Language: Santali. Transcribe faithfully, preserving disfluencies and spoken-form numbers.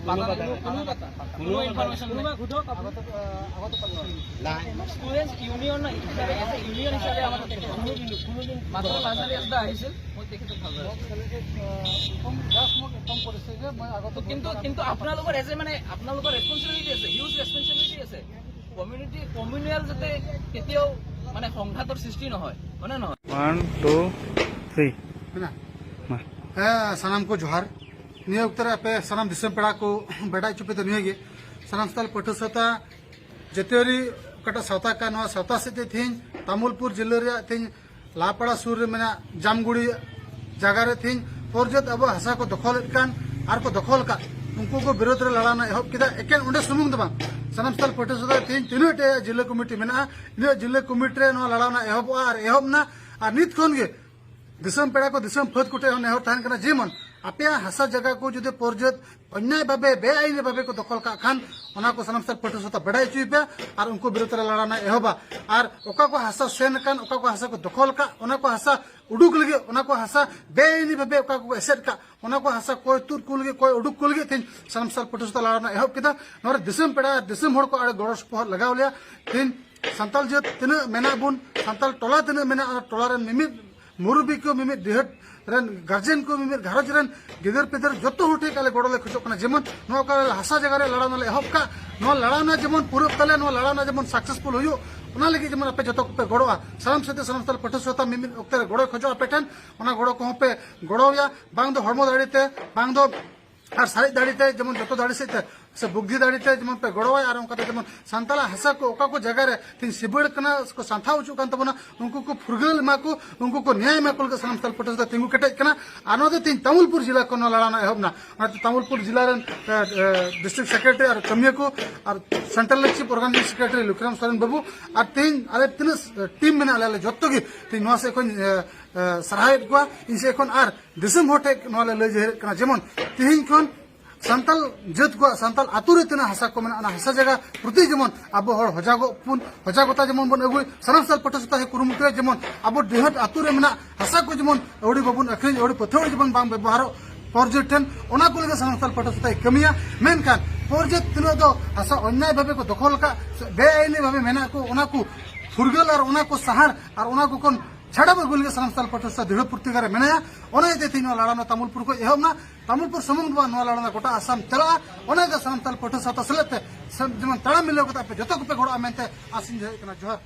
পাতা নেই, কোনো, কোনো পাতা, কোনো ইনফরমেশন নেই। আগত, আহ, আগত পাতা নেই। স্টুডেন্টস ইউনিয়ন না, হিসাবে, এজ এ ইউনিয়ন হিসাবে আমাদের কোনো দিন, কোনো দিন মাত্র লাজারি এসদা আহিছিল, মই তেখেতক ভাল পাইছোঁ। মই তেখেতক, আহ, ইনফৰ্ম, জাষ্ট মোক ইনফৰ্ম কৰিছে যে মই আগত তো কিন্তু, কিন্তু আপোনালোকৰ এজ এ, মানে, আপোনালোকৰ ৰেছপনচিবিলিটি আছে, হিউজ ৰেছপনচিবিলিটি আছে। কমিউনিটি, কমিউনিয়াল যাতে কেতিয়াও, মানে, সংঘাতৰ সৃষ্টি নহয়, হয় নে নহয়? One, two, three. ᱢᱮᱱᱟᱜᱼᱟ᱾ ᱢᱟ᱾ ᱦᱮᱸ, ᱥᱟᱱᱟᱢ ᱠᱚ ᱡᱚᱦᱟᱨ᱾ ᱱᱤᱭᱟᱹ ᱚᱠᱛᱚ ᱨᱮ ᱟᱯᱮ ᱥᱟᱱᱟᱢ ᱫᱤᱥᱚᱢ ᱯᱮᱲᱟ ᱠᱚ ᱵᱟᱰᱟᱭ ᱦᱚᱪᱚ ᱯᱮ ᱫᱚ ᱱᱤᱭᱟᱹ ᱜᱮ, ᱥᱟᱱᱟᱢ ᱥᱟᱱᱛᱟᱲ ᱯᱟᱹᱴᱷᱩᱣᱟᱹ ᱥᱟᱶᱛᱟ ᱡᱟᱹᱛᱤᱭᱟᱹᱨᱤ ᱚᱠᱟᱴᱟᱜ ᱥᱟᱶᱛᱟ ᱠᱟᱱ, ᱱᱚᱣᱟ ᱥᱟᱶᱛᱟ ᱥᱮᱫ ᱛᱮ ᱛᱮᱦᱮᱧ ᱛᱟᱢᱩᱞᱯᱩᱨ ᱡᱤᱞᱟᱹ ᱨᱮᱭᱟᱜ ᱛᱮᱦᱮᱧ ᱞᱟᱯᱟᱲᱟ ᱥᱩᱨ ᱨᱮ ᱢᱮᱱᱟᱜ ᱡᱟᱢᱜᱩᱲᱤ ᱡᱟᱭᱜᱟ ᱨᱮ ᱛᱮᱦᱮᱧ ᱯᱚᱨᱡᱚᱛ ᱟᱵᱚ ᱦᱟᱥᱟ ᱠᱚ ᱫᱚᱠᱷᱚᱞᱮᱫ ᱠᱟᱱ ᱟᱨ ᱠᱚ ᱫᱚᱠᱷᱚᱞ ᱟᱠᱟᱫ, ᱩᱱᱠᱩ ᱠᱚ ᱵᱤᱨᱳᱫᱷ ᱨᱮ ᱞᱟᱲᱟᱣ ᱮᱦᱚᱵ ᱠᱮᱫᱟ᱾ ᱮᱠᱮᱱ ᱚᱸᱰᱮ ᱥᱩᱢᱩᱝ ᱫᱚ ᱵᱟᱝ, ᱥᱟᱱᱟᱢ ᱥᱟᱱᱛᱟᱲ ᱯᱟᱹᱴᱷᱩᱣᱟᱹ ᱥᱟᱶᱛᱟ ᱛᱮᱦᱮᱧ ᱛᱤᱱᱟᱹᱜ ᱴᱮ ᱡᱤᱞᱟᱹ ᱠᱚᱢᱤᱴᱤ ᱢᱮᱱᱟᱜᱼᱟ, ᱤᱱᱟᱹᱜ ᱡᱤᱞᱟᱹ ᱠᱚᱢᱤᱴᱤ ᱨᱮ ᱱᱚᱣᱟ ᱞᱟᱲᱟᱣ ᱮᱦᱚᱵᱚᱜᱼᱟ ᱟᱨ ᱮᱦᱚᱵ ᱮᱱᱟ᱾ ᱟᱨ ᱱᱤᱛ ᱠᱷᱚᱱ ᱜᱮ ᱫᱤᱥᱚᱢ ᱯᱮᱲᱟ ᱠᱚ, ᱫᱤᱥᱚᱢ ᱯᱷᱟᱹᱫ ᱠᱚᱴᱷᱮᱱ ᱦᱚᱸ ᱱᱮᱦᱚᱨ ᱛᱟᱦᱮᱱ ᱠᱟᱱᱟ, ᱡᱮᱢᱚᱱ ᱟᱯᱮᱭᱟᱜ ᱦᱟᱥᱟ ᱡᱟᱭᱜᱟ ᱠᱚ ᱡᱩᱫᱤ ᱯᱚᱨᱡᱚᱛ ᱚᱱᱱᱭᱟᱭ ᱵᱷᱟᱵᱮ, ᱵᱮᱟᱭᱤᱱᱤ ᱵᱷᱟᱵᱮ ᱠᱚ ᱫᱚᱠᱷᱚᱞ ᱠᱟᱜ ᱠᱷᱟᱱ, ᱚᱱᱟ ᱠᱚ ᱥᱟᱱᱟᱢ ᱥᱟᱱᱛᱟᱲ ᱯᱟᱹᱴᱷᱩᱣᱟᱹ ᱥᱟᱶᱛᱟ ᱵᱟᱰᱟᱭ ᱦᱚᱪᱚᱭ ᱯᱮ ᱟᱨ ᱩᱱᱠᱩ ᱵᱤᱨᱩᱫᱷ ᱨᱮ ᱞᱟᱲᱟᱣ ᱮᱦᱚᱵᱟ᱾ ᱟᱨ ᱚᱠᱟ ᱠᱚ ᱦᱟᱥᱟ ᱥᱮᱱ ᱟᱠᱟᱱ, ᱚᱠᱟ ᱠᱚ ᱦᱟᱥᱟ ᱠᱚ ᱫᱚᱠᱷᱚᱞ ᱠᱟᱜ, ᱚᱱᱟ ᱠᱚ ᱦᱟᱥᱟ ᱩᱰᱩᱠ ᱞᱟᱹᱜᱤᱫ, ᱚᱱᱟ ᱠᱚ ᱦᱟᱥᱟ ᱵᱮᱟᱭᱤᱱᱤ ᱵᱷᱟᱵᱮ ᱚᱠᱟ ᱠᱚ ᱮᱥᱮᱫ ᱠᱟᱜ, ᱚᱱᱟ ᱠᱚ ᱦᱟᱥᱟ ᱠᱚᱭ ᱛᱩᱫ ᱠᱚ ᱞᱟᱹᱜᱤᱫ, ᱠᱚᱭ ᱩᱰᱩᱠ ᱠᱚ ᱞᱟᱹᱜᱤᱫ ᱛᱮᱦᱮᱧ ᱥᱟᱱᱟᱢ ᱥᱟᱱᱛᱟᱲ ᱯᱟᱹᱴᱷᱩᱣᱟᱹ ᱥᱟᱶᱛᱟ ᱞᱟᱲᱟᱣ ᱮᱦᱚᱵ ᱠᱮᱫᱟ᱾ ᱱᱚᱣᱟ ᱨᱮ ᱫᱤᱥᱚᱢ ᱯᱮᱲᱟ ᱟᱨ ᱫᱤᱥᱚᱢ ᱦᱚᱲ ᱠᱚ ᱟᱹᱰᱤ ᱜᱚᱲᱚ ᱥᱚᱯᱚᱦᱚᱫ ᱞᱟᱜᱟᱣ ᱞᱮᱭᱟ᱾ ᱛᱮᱦᱮᱧ ᱥᱟᱱᱛᱟᱲ ᱡᱟᱹᱛ ᱛᱤᱱᱟᱹᱜ ᱢᱮᱱᱟᱜ ᱵᱚᱱ, ᱥᱟᱱᱛᱟᱲ ᱴᱚᱞᱟ ᱛᱤᱱᱟᱹᱜ ᱢᱮᱱᱟᱜᱼᱟ, ᱚᱱᱟ ᱴᱚᱞᱟ ᱨᱮᱱ ᱢᱤᱢᱤᱫ ᱢᱩᱨᱩᱵᱤ ᱠᱚ, ᱢᱤᱢᱤᱫ ᱰᱤᱦᱟᱹᱛ ᱨᱮᱱ ᱜᱟᱨᱡᱮᱱ ᱠᱚ, ᱢᱤᱢᱤᱫ ᱜᱷᱟᱨᱚᱸᱡᱽ ᱨᱮᱱ ᱜᱤᱫᱟᱹᱨ ᱯᱤᱫᱟᱹᱨ ᱡᱚᱛᱚ ᱦᱚᱲ ᱴᱷᱮᱱ ᱟᱞᱮ ᱜᱚᱲᱚ ᱞᱮ ᱠᱷᱚᱡᱚᱜ ᱠᱟᱱᱟ᱾ ᱡᱮᱢᱚᱱ ᱱᱚᱣᱟ ᱚᱠᱟ ᱦᱟᱥᱟ ᱡᱟᱭᱜᱟ ᱨᱮ ᱞᱟᱲᱟᱣ ᱞᱮ ᱮᱦᱚᱵ ᱠᱟᱜ, ᱱᱚᱣᱟ ᱞᱟᱲᱟᱣ ᱡᱮᱢᱚᱱ ᱯᱩᱨᱟᱹᱜ ᱛᱟᱞᱮ, ᱱᱚᱣᱟ ᱞᱟᱲᱟᱣ ᱡᱮᱢᱚᱱ ᱥᱟᱠᱥᱮᱥᱯᱷᱩᱞ ᱦᱩᱭᱩᱜ, ᱚᱱᱟ ᱞᱟᱹᱜᱤᱫ ᱡᱮᱢᱚᱱ ᱟᱯᱮ ᱡᱚᱛᱚ ᱠᱚᱯᱮ ᱜᱚᱲᱚᱜᱼᱟ᱾ ᱥᱟᱱᱟᱢ ᱥᱟᱛᱮ ᱥᱟᱱᱟᱢ ᱥᱟᱱᱛᱟᱲ ᱯᱟᱹᱴᱷᱩᱣᱟᱹ ᱥᱟᱶᱛᱟ ᱢᱤᱢᱤᱫ ᱚᱠᱛᱮ ᱨᱮ ᱜᱚᱲᱚᱭ ᱠᱷᱚᱡᱚᱜᱼᱟ ᱟᱯᱮ ᱴᱷᱮᱱ, ᱚᱱᱟ ᱜᱚᱲᱚ ᱠᱚᱦᱚᱸ ᱯᱮ ᱜᱚᱲᱚᱣᱟᱭᱟ, ᱵᱟᱝ ᱫᱚ ᱦᱚᱲᱢᱚ ᱫᱟᱲᱮ ᱛᱮ, ᱵᱟᱝ ᱫᱚ ᱟᱨ ᱥᱟᱨᱮᱡ ᱫᱟᱲᱮ ᱛᱮ, ᱡᱮᱢᱚᱱ ᱡᱚᱛᱚ ᱫᱟᱲᱮ ᱥᱮᱫ ᱛᱮ ᱥᱮ ᱵᱩᱫᱽᱫᱷᱤ ᱫᱟᱲᱮ ᱛᱮ ᱡᱮᱢᱚᱱ ᱯᱮ ᱜᱚᱲᱚᱣᱟᱭ, ᱟᱨ ᱚᱱᱠᱟᱛᱮ ᱡᱮᱢᱚᱱ ᱥᱟᱱᱛᱟᱲᱟᱜ ᱦᱟᱥᱟ ᱠᱚ ᱚᱠᱟ ᱠᱚ ᱡᱟᱭᱜᱟ ᱨᱮ ᱛᱮᱦᱮᱧ ᱥᱤᱵᱟᱹᱲ ᱠᱟᱱᱟ ᱥᱮᱠᱚ ᱥᱟᱱᱛᱷᱟᱣ ᱦᱚᱪᱚᱜ ᱠᱟᱱ ᱛᱟᱵᱚᱱᱟ, ᱩᱱᱠᱩ ᱠᱚ ᱯᱷᱩᱨᱜᱟᱹᱞ ᱮᱢᱟ ᱠᱚ, ᱩᱱᱠᱩ ᱠᱚ ᱱᱮᱭᱟᱭ ᱮᱢᱟ ᱠᱚ ᱞᱟᱹᱜᱤᱫ ᱥᱟᱱᱟᱢ ᱥᱟᱱᱛᱟᱲ ᱯᱟᱹᱴᱷᱩᱣᱟᱹ ᱥᱟᱶᱛᱟ ᱛᱤᱸᱜᱩ ᱠᱮᱴᱮᱡ ᱠᱟᱱᱟ᱾ ᱟᱨ ᱱᱚᱣᱟ ᱫᱚ ᱛᱮᱦᱮᱧ ᱛᱟᱢᱩᱞᱯᱩᱨ ᱡᱮᱞᱟ ᱠᱷᱚᱱ ᱱᱚᱣᱟ ᱞᱟᱲᱟᱣ ᱮᱦᱚᱵ ᱮᱱᱟ᱾ ᱚᱱᱟᱛᱮ ᱛᱟᱢᱩᱞᱯᱩᱨ ᱡᱮᱞᱟ ᱨᱮᱱ, ᱮ, ᱮ, ᱰᱤᱥᱴᱨᱤᱠᱴ ᱥᱮᱠᱨᱮᱴᱟᱨᱤ ᱟᱨ ᱠᱟᱹᱢᱤᱭᱟᱹ ᱠᱚ ᱟᱨ central chip organising secretary Lakhiram Soren ᱵᱟᱹᱵᱩ ᱟᱨ ᱛᱮᱦᱮᱧ ᱟᱞᱮ ᱛᱤᱱᱟᱹᱜ, ᱮ, ᱴᱤᱢ ᱢᱮᱱᱟᱜ ᱞᱮᱭᱟ, ᱟᱞᱮ ᱡᱚᱛᱚ ᱜᱮ ᱛᱮᱦᱮᱧ ᱱᱚᱣᱟ ᱥᱮᱫ ᱠᱷᱚᱱ, ᱮ, ᱮ, ᱥᱟᱨᱦᱟᱣᱮᱫ ᱠᱚᱣᱟ ᱤᱧ ᱥᱮᱫ ᱠᱷᱚᱱ᱾ ᱟᱨ ᱫᱤᱥᱚᱢ ᱦᱚᱲ ᱴᱷᱮᱱ ᱱᱚᱣᱟ ᱞᱮ ᱞᱟᱹᱭ ᱡᱟᱦᱮᱨᱮᱫ ᱠᱟᱱᱟ, ᱡᱮᱢᱚᱱ ᱛᱮᱦᱮᱧ ᱠᱷᱚᱱ ᱥᱟᱱᱛᱟᱲ ᱡᱟᱹᱛ ᱠᱚᱣᱟᱜ, ᱥᱟᱱᱛᱟᱲ ᱟᱛᱳ ᱨᱮ ᱛᱤᱱᱟᱹᱜ ᱦᱟᱥᱟ ᱠᱚ ᱢᱮᱱᱟᱜᱼᱟ, ᱚᱱᱟ ᱦᱟᱥᱟ ᱡᱟᱭᱜᱟ ᱯᱨᱚᱛᱤ ᱡᱮᱢᱚᱱ ᱟᱵᱚ ᱦᱚᱲ ᱦᱚᱡᱟᱜᱚᱜ ᱵᱚᱱ, ᱦᱚᱡᱟᱜᱚᱛᱟ ᱡᱮᱢᱚᱱ ᱵᱚᱱ ᱟᱹᱜᱩᱭ, ᱥᱟᱱᱟᱢ ᱥᱟᱱᱛᱟᱲ ᱯᱟᱹᱴᱷᱩᱣᱟᱹ ᱥᱟᱶᱛᱟ ᱦᱚᱸ ᱠᱩᱨᱩᱢᱩᱴᱩᱭᱟ, ᱡᱮᱢᱚᱱ ᱟᱵᱚ ᱰᱤᱦᱟᱹᱛ ᱟᱛᱳ ᱨᱮ ᱢᱮᱱᱟᱜ ᱦᱟᱥᱟ ᱠᱚ ᱡᱮᱢᱚᱱ ᱟᱹᱣᱲᱤ ᱵᱟᱵᱚᱱ ᱟᱹᱠᱷᱨᱤᱧ, ᱟᱹᱣᱲᱤ ᱯᱟᱹᱛᱷᱟᱹᱣᱲᱤ ᱡᱮᱢᱚᱱ ᱵᱟᱝ ᱵᱮᱵᱚᱦᱟᱨᱚᱜ, ᱯᱚᱨᱡᱚᱴ ᱴᱷᱮᱱ, ᱚᱱᱟ ᱠᱚ ᱞᱟᱹᱜᱤᱫ ᱥᱟᱱᱟᱢ ᱥᱟᱱᱛᱟᱲ ᱯᱟᱹᱴᱷᱩᱣᱟᱹ ᱥᱟᱶᱛᱟ ᱠᱟᱹᱢᱤᱭᱟ᱾ ᱢᱮᱱᱠᱷᱟᱱ ᱯᱚᱨᱡᱚᱴ ᱛᱤᱱᱟᱹᱜ ᱫᱚ ᱦᱟᱥᱟ ᱚᱱᱭᱟᱭ ᱵᱷᱟᱵᱮ ᱠᱚ ᱫᱚᱠᱷᱚᱞ ᱟᱠᱟᱫ, ᱥᱮ ᱵᱮᱟᱭᱤᱱᱤ ᱵᱷᱟᱵᱮ ᱢᱮᱱᱟᱜ ᱠᱚ, ᱚᱱᱟ ᱠᱚ ᱯᱷᱩᱨᱜᱟᱹᱞ ᱟᱨ ᱚᱱᱟ ᱠᱚ ᱥᱟᱦᱟᱨ ᱟᱨ ᱚᱱᱟ ᱠᱚ ᱠᱷᱚᱱ ᱪᱷᱟᱰᱟᱣ ᱟᱹᱜᱩ ᱞᱟᱹᱜᱤᱫ ᱥᱟᱱᱟᱢ ᱥᱟᱱᱛᱟᱲ ᱯᱟᱹᱴᱷᱩᱣᱟᱹ ᱥᱟᱶᱛᱟ ᱫᱤᱲᱦᱟᱹ ᱯᱷᱩᱨᱛᱤ ᱨᱮ ᱢᱮᱱᱟᱭᱟ᱾ ᱚᱱᱟ ᱤᱭᱟᱹᱛᱮ ᱛᱮᱦᱮᱧ ᱱᱚᱣᱟ ᱞᱟᱲᱟ ᱱᱚᱣᱟ ᱛᱟᱢᱩᱞᱯᱩᱨ ᱠᱷᱚᱱ ᱮᱦᱚᱵ ᱮᱱᱟ᱾ ᱛᱟᱢᱩᱞᱯᱩᱨ ᱥᱩᱢᱩᱝ ᱫᱚ ᱵᱟᱝ, ᱱᱚᱣᱟ ᱞᱟᱲᱟ ᱱᱚᱣᱟ ᱜᱚᱴᱟ ᱟᱥᱟᱢ ᱪᱟᱞᱟᱜᱼᱟ᱾ ᱚᱱᱟ ᱤᱭᱟᱹᱛᱮ ᱥᱟᱱᱟᱢ ᱥᱟᱱᱛᱟᱲ ᱯᱟᱹᱴᱷᱩᱣᱟᱹ ᱥᱟᱶᱛᱟ ᱥᱮᱞᱮᱫ ᱛᱮ ᱥᱮ-, ᱡᱮᱢᱚᱱ ᱛᱟᱲᱟᱢ ᱢᱤᱞᱟᱹᱣ ᱠᱟᱛᱮ ᱟᱯᱮ ᱡᱚᱛᱚ ᱠᱚᱯᱮ ᱜᱚᱲᱚᱜᱼᱟ ᱢᱮᱱᱛᱮ ᱟᱥᱤᱧ ᱫᱚᱦᱚᱭᱮᱫ ᱠᱟᱱᱟ᱾ ᱡᱚᱦᱟᱨ᱾